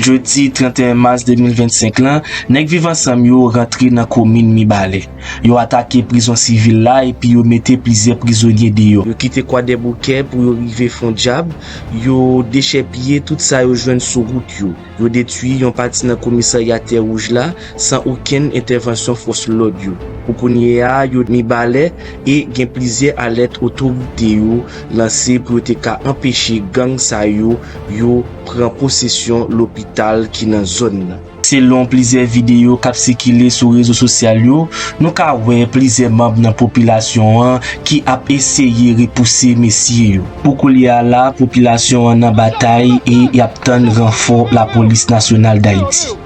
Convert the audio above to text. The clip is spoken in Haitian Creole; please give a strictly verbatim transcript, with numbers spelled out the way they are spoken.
Jedi trannteyen mas de mil vennsenk lan, nèg Viv Ansanm yo rantre nan komin Mibalè. Yo atake prizon sivil la epi yo mete plizyè prizonye deyò. Yo kite Kwadèboukè pou yo rive Fondyab, yo dechèpiye tout sa yo jwenn sou wout yo. Yo detwi yon pati nan komisarya Tè Wouj la san okenn entèvansyon fòs lòd yo. Pou kounye a, yo Mibalè e gen plizyè alèt otorite yo lanse pou yo te ka anpeche gang sa yo, yo pran posesyon lopital ki nan zòn nan. Selon plizyè videyo k ap sikile sou rezo sosyal yo, nou ka wè plizyè manm nan popilasyon an ki ap eseye repouse mesye yo. Pou koulye a la, popilasyon an nan batay e y ap tann ranfò Lapolis Nasyonal Dayiti.